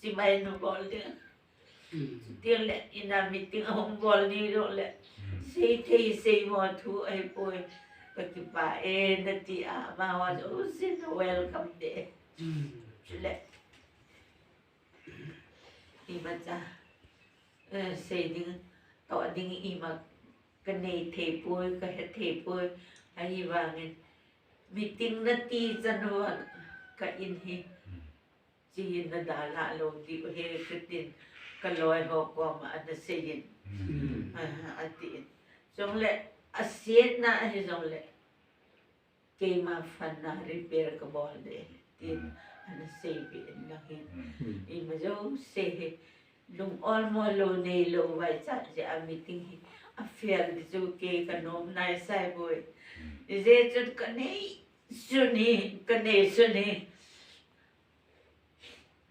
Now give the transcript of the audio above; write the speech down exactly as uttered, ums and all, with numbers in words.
Chimai nu bol ding. Chuteng le ina meeting ahung bol ni jongle, sei thei sei mo thu ahipoi. Ka kipah e nati a, amaho jousen welcome te. Chule imacha, eh, sei ding, toh ding ima kanei thei poi, kahe thei poi. Ahivangin meeting nati chan uva ka in hi, chi hi nadalha lou diu ahi katin, kaloi ho koma ana seiyin. Ah, atin. Jongle, asetna ahi jongle, keima phatna repair kabol ding ahi, tin ana seipeh in lang hin. Ima jouse hi lung olmo lou neilou vaichat jeh a meeting hi a fail di chu kei kanom nai sai boi. Ijeh chun kanei sun hi, kanei sun hi,